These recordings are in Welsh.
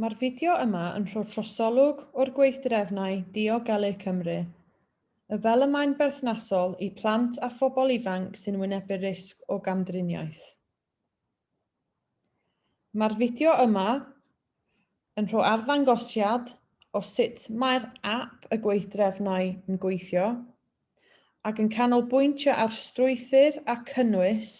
Mae'r fideo yma yn rhoi trosolwg o'r gweithdrefnau Diogelu Cymru, y fel y mae'n berthnasol i plant a phobl ifanc sy'n wynebu risg o gamdriniaeth. Mae'r fideo yma yn rhoi arddangosiad o sut mae'r ap y gweithdrefnau yn gweithio ac yn canolbwyntio ar strwythur a cynnwys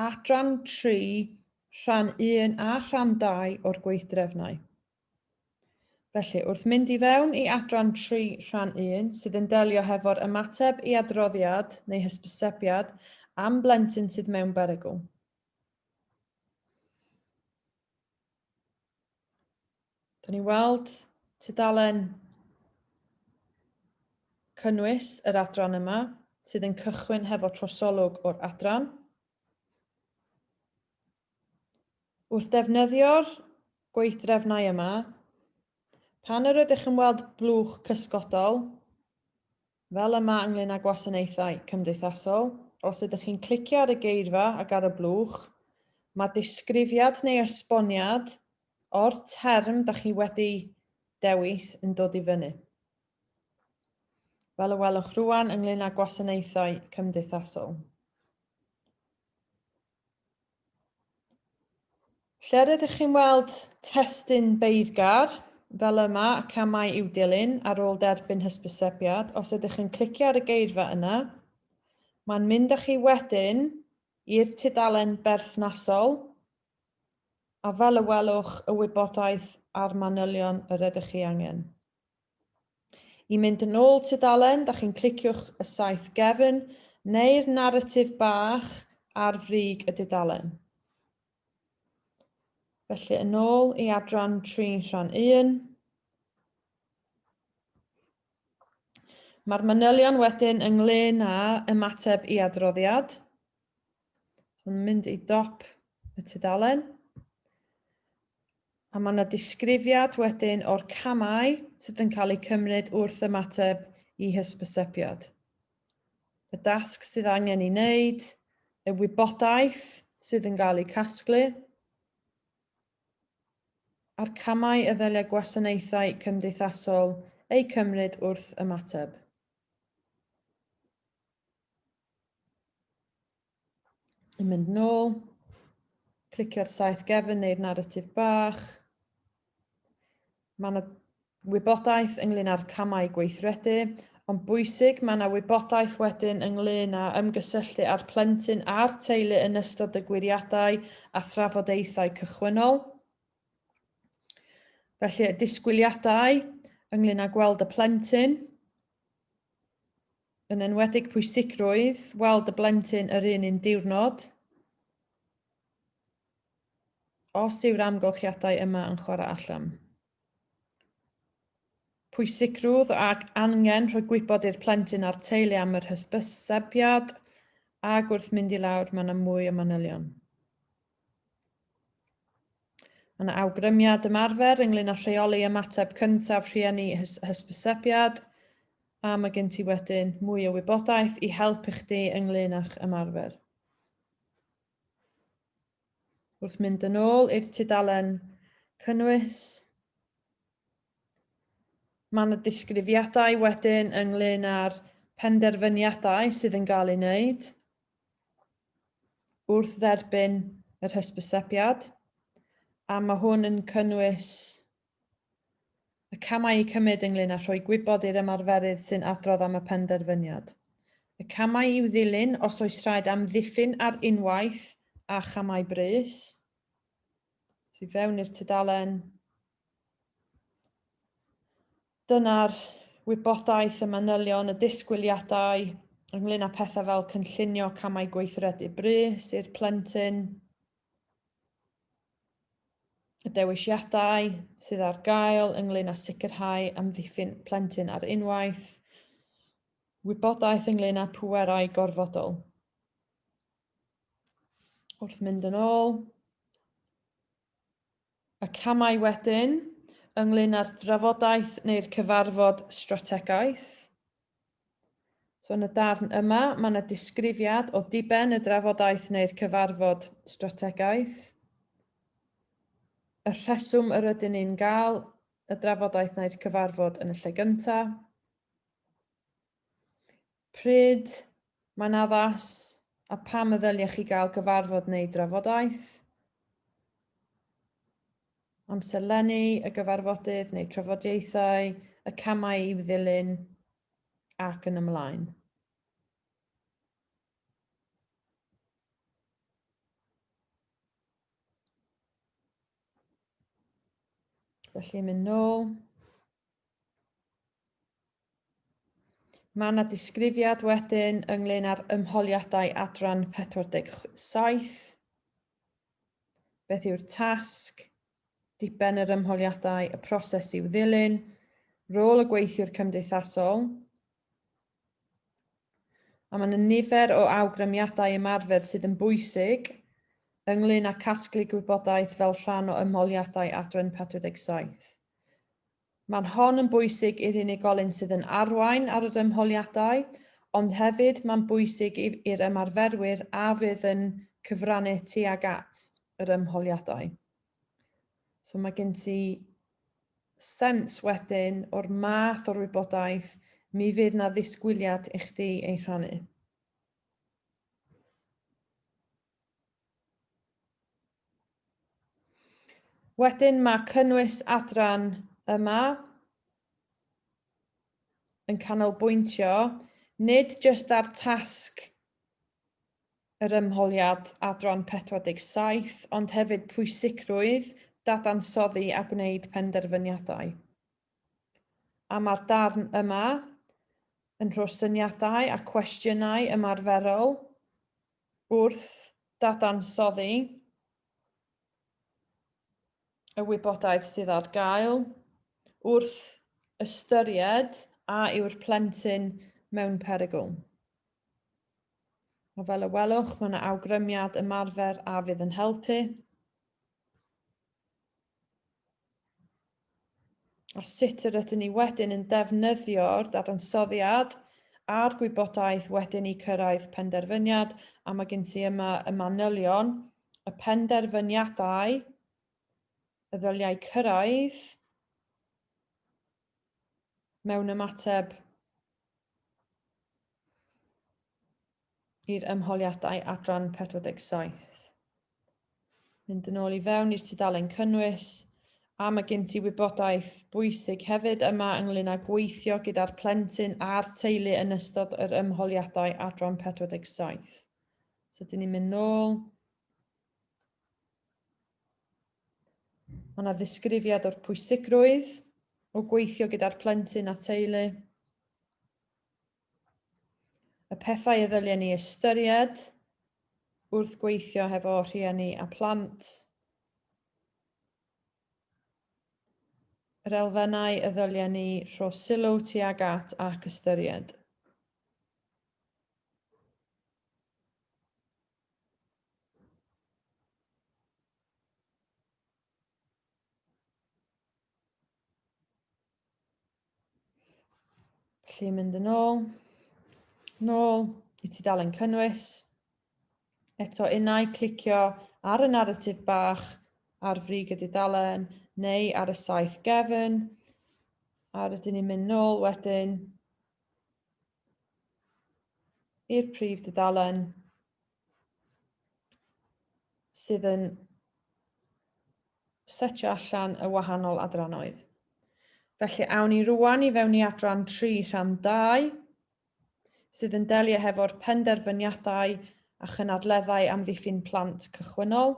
adran 3 rhan 1 a rhan 2 o'r gweithdrefnau. Felly, wrth mynd i fewn i adran 3 rhan 1, sydd yn delio hefo'r ymateb i adroddiad neu hysbysebiad am blentyn sydd mewn berygl. Da ni'n weld tudalen cynnwys yr adran yma, sydd yn cychwyn hefo trosolwg o'r adran. Wrth ddefnyddio'r gweithdrefnau yma, pan yr ydych yn weld blwch cysgodol, fel yma ynglyn â gwasanaethau cymdeithasol, os ydych chi'n clicio ar y geirfa ac ar y blwch, mae disgrifiad neu esboniad o'r term da chi wedi dewis yn dod i fyny. Fel y welwch rwan ynglyn â gwasanaethau cymdeithasol. Lle rydych chi'n weld testun beiddgar, fel yma, y camau i'w dilyn ar ôl derbyn hysbysebiad, os ydych yn clicio ar y geirfa yna, mae'n mynd â chi wedyn i'r tudalen berthnasol, a fel y welwch y wybodaeth a'r manylion yr ydych chi angen. I mynd yn ôl tudalen, da chi'n cliciwch y saeth gefn neu'r naratif bach ar frig y dudalen. Felly yn ôl i adran 3 rhan 1. Mae'r manylion wedyn ynglyn â ymateb i adroddiad. So, mynd i dop y tudalen. A mae yna disgrifiad wedyn o'r camau sydd yn cael eu cymryd wrth ymateb i hysbysebiad. Y dasg sydd angen ei wneud, y wybodaeth sydd yn cael ei casglu, a'r camau y ddylia gwasanaethau cymdeithasol eu cymryd wrth ymateb. Yn mynd nôl, clicio'r saeth gefn neu'r naratif bach. Mae yna wybodaeth ynglyn â'r camau gweithredu, ond bwysig, mae yna wybodaeth wedyn ynglyn â ymgysylltu â'r plentyn a'r teulu yn ystod y gwiriadau a thrafodaethau cychwynnol. Felly, y disgwyliadau ynglyn â gweld y plentyn, Yn enwedig pwysigrwydd weld y blentyn yr un un diwrnod, os yw'r amgylchiadau yma yn chwarae allan. Pwysigrwydd ac angen rhoi gwybod i'r plentyn a'r teulu am yr hysbysebiad, ac wrth mynd i lawr mae yna mwy o manylion. Mae yna awgrymiad ymarfer ynglyn â rheoli ymateb cyntaf rhieni hysbysebiad, a mae gen ti wedyn mwy o wybodaeth i helpu chdi ynglyn â'ch ymarfer. Wrth mynd yn ôl i'r tudalen cynnwys, mae yna disgrifiadau wedyn ynglyn â'r penderfyniadau sydd yn cael ei wneud. wrth dderbyn yr hysbysebiad, a mae hwn yn cynnwys y camau i cymryd ynglyn â rhoi gwybod i'r ymarferydd sy'n adrodd am y penderfyniad. Y camau i'w ddilyn os oes rhaid amddiffyn ar unwaith a chamau brys. So i fewn i'r tudalen Dyna'r wybodaeth, y manylion, y disgwyliadau ynglyn â pethau fel cynllunio camau gweithredu brys i'r plentyn, y dewisiadau sydd ar gael ynglyn â sicrhau amddiffyn plentyn ar unwaith, wybodaeth ynglyn â pwerau gorfodol. Wrth mynd yn ôl, Y camau wedyn ynglyn â'r drafodaeth neu'r cyfarfod strategaeth. So yn y darn yma, mae yna disgrifiad o diben y drafodaeth neu'r cyfarfod strategaeth. Y rheswm yr ydyn ni'n gael y drafodaeth neu'r cyfarfod yn y lle gyntaf. Pryd mae'n addas a pam y ddyliech chi gael cyfarfod neu drafodaeth. Amserlennu y gyfarfodydd neu trafodiaethau, y camau i'w ddilyn ac yn ymlaen. Felly mynd nôl. Mae yna disgrifiad wedyn ynglyn â'r ymholiadau adran 47. Beth yw'r tasg, diben yr ymholiadau, y proses i'w ddilyn, rôl y gweithiwr cymdeithasol. A mae yna nifer o awgrymiadau ymarfer sydd yn bwysig ynglyn â casglu gwybodaeth fel rhan o ymholiadau adran 47. Mae'n hon yn bwysig i'r unigolyn sydd yn arwain ar yr ymholiadau, ond hefyd mae'n bwysig i'r ymarferwyr a fydd yn cyfrannu tuag at yr ymholiadau. So mae gen ti sens wedyn o'r math o'r wybodaeth mi fydd na ddisgwyliad i chdi ei rhannu. Wedyn mae cynnwys adran yma yn canolbwyntio nid jyst ar tasg yr ymholiad adran 47, ond hefyd pwysigrwydd dadansoddi a gwneud penderfyniadau. A mae'r darn yma yn rhoi syniadau a cwestiynau ymarferol wrth dadansoddi y wybodaeth sydd ar gael, wrth ystyried a yw'r plentyn mewn perygl. A fel y welwch, mae yna awgrymiad ymarfer a fydd yn helpu. A sut yr ydyn ni wedyn yn defnyddio'r dadansoddiad a'r gwybodaeth wedyn i cyrraedd penderfyniad, a mae gen ti yma y manylion, y penderfyniadau y ddyliau cyrraedd mewn ymateb i'r ymholiadau adran 47. Mynd yn ôl i fewn i'r tudalen cynnwys, a mae gen ti wybodaeth bwysig hefyd yma ynglyn â gweithio gyda'r plentyn a'r teulu yn ystod yr ymholiadau adran 47. So, dyn ni'n mynd nôl. Mae yna ddisgrifiad o'r pwysigrwydd o gweithio gyda'r plentyn a teulu. Y pethau y ddylen ni ystyried wrth gweithio hefo rhieni a plant. Yr elfennau y ddylen ni rho sylw tuag at ac ystyried. Felly mynd yn ôl, nôl i tudalen cynnwys. Eto unau clicio ar y naratif bach ar frig y dudalen neu ar y saeth gefn. A rydyn ni'n mynd nôl wedyn i'r prif dudalen sydd yn setio allan y wahanol adranoedd. Felly awn ni rwan i fewn i adran 3 rhan 2, sydd yn delio hefo'r penderfyniadau a chynadleddau amddiffyn plant cychwynnol.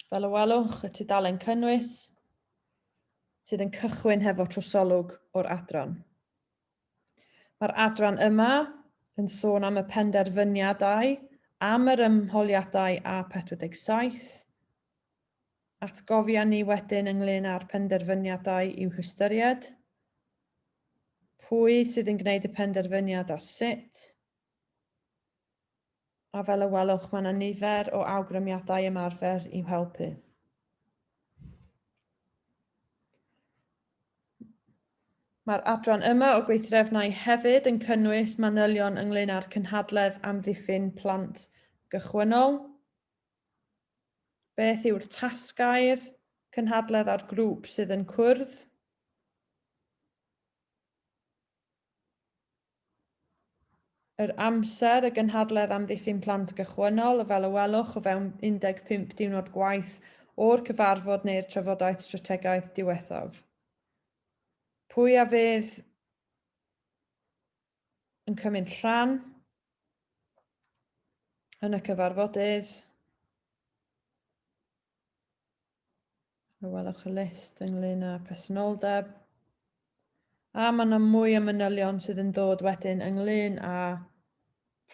Fel y welwch, y tudalen cynnwys sydd yn cychwyn hefo trosolwg o'r adran. Mae'r adran yma yn sôn am y penderfyniadau am yr ymholiadau A47. Atgofia ni wedyn ynglyn â'r penderfyniadau i'w hystyried. Pwy sydd yn gwneud y penderfyniad a sut? A fel y welwch, mae yna nifer o awgrymiadau ymarfer i'w helpu. Mae'r adran yma o gweithdrefnau hefyd yn cynnwys manylion ynglyn â'r cynhadledd amddiffyn plant gychwynnol. Beth yw'r tasgau'r cynhadledd a'r grŵp sydd yn cwrdd? Yr amser, y gynhadledd amddiffyn plant gychwynnol, fel y welwch o fewn 15 diwrnod gwaith o'r cyfarfod neu'r trafodaeth strategaeth diwethaf. Pwy a fydd yn cymryd rhan yn y cyfarfodydd? A welwch y list ynglyn â presenoldeb. A mae yna mwy o manylion sydd yn dod wedyn ynglyn â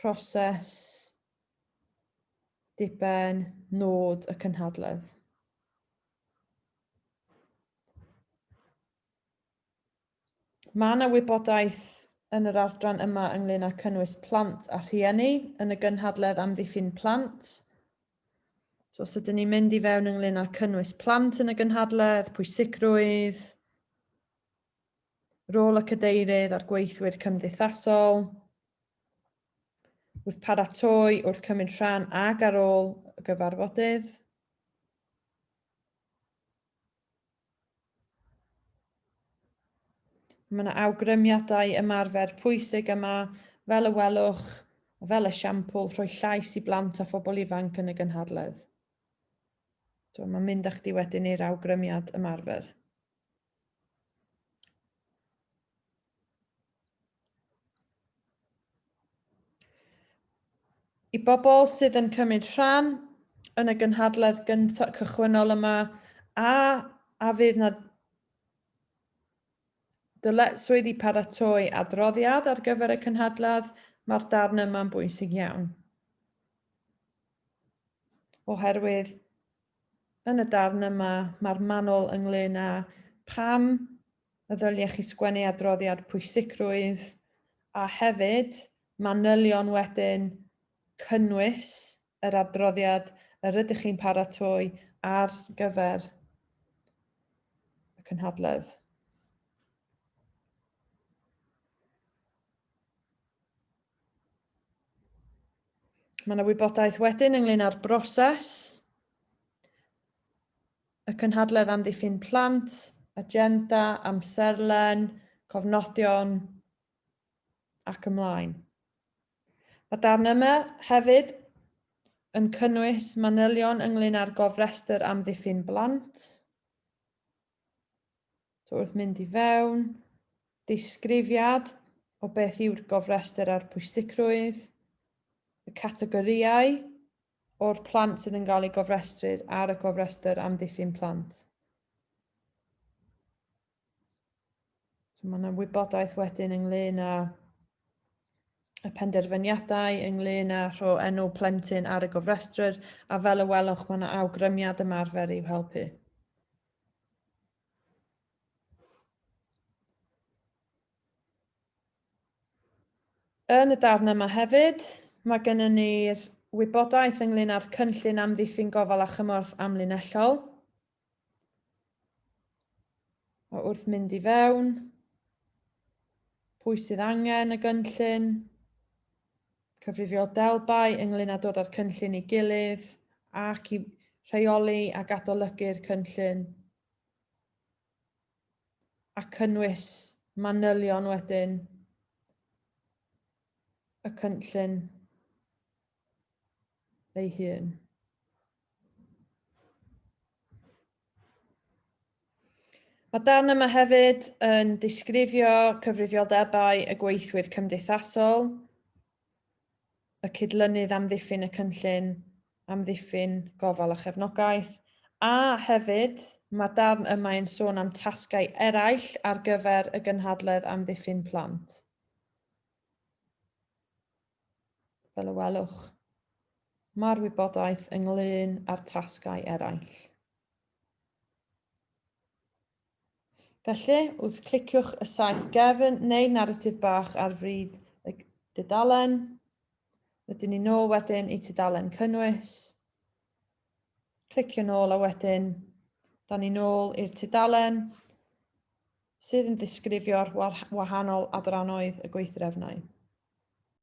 proses, diben, nod y cynhadledd. Mae yna wybodaeth yn yr adran yma ynglyn â cynnwys plant a rhieni yn y gynhadledd amddiffyn plant. So os ydyn ni'n mynd i fewn ynglyn â cynnwys plant yn y gynhadledd, pwysigrwydd, rôl y cadeirydd a'r gweithwyr cymdeithasol, wrth paratoi, wrth cymryd rhan ag ar ôl y gyfarfodydd. Mae yna awgrymiadau ymarfer pwysig yma, fel y welwch, fel esiampl, rhoi llais i blant a phobl ifanc yn y gynhadledd. So, mae'n mynd â chdi wedyn i'r awgrymiad ymarfer. I bobl sydd yn cymryd rhan yn y gynhadledd gyntaf cychwynnol yma, a, a fydd na dyletswydd i paratoi adroddiad ar gyfer y cynhadledd, mae'r darn yma'n bwysig iawn. Oherwydd yn y darn yma, mae'r manwl ynglyn â pam y ddyliech chi sgwennu adroddiad pwysigrwydd a hefyd manylion wedyn cynnwys yr adroddiad yr ydych chi'n paratoi ar gyfer y cynhadledd. Mae yna wybodaeth wedyn ynglyn â'r broses. Y cynhadledd amddiffyn plant, agenda, amserlen, cofnodion ac ymlaen. Mae darn yma hefyd yn cynnwys manylion ynglyn â'r gofrestr amddiffyn blant. So wrth mynd i fewn, disgrifiad o beth yw'r gofrestr a'r pwysigrwydd, y categorïau o'r plant sydd yn cael eu gofrestru ar y gofrestr amddiffyn plant. So mae yna wybodaeth wedyn ynglyn â y penderfyniadau ynglyn â rho enw plentyn ar y gofrestr, a fel y welwch mae yna awgrymiad ymarfer i'w helpu. Yn y darn yma hefyd, mae gennym ni'r wybodaeth ynglyn â'r cynllun amddiffyn gofal a chymorth amlinellol. A wrth mynd i fewn, pwy sydd angen y gynllun, cyfrifiodelbau ynglyn â dod â'r cynllun i gilydd ac i rheoli ac adolygu'r cynllun. a cynnwys manylion wedyn y cynllun ei hun. Mae darn yma hefyd yn disgrifio cyfrifioldebau y gweithwyr cymdeithasol, y cydlynydd amddiffyn y cynllun amddiffyn gofal a chefnogaeth, a hefyd mae darn yma yn sôn am tasgau eraill ar gyfer y gynhadledd amddiffyn plant. Fel y welwch, mae'r wybodaeth ynglyn â'r tasgau eraill. Felly, wrth cliciwch y saeth gefn neu naratif bach ar frid y dudalen, rydyn ni nôl wedyn i tudalen cynnwys. Clicio nôl a wedyn, da ni nôl i'r tudalen sydd yn ddisgrifio'r wahanol adranoedd y gweithdrefnau.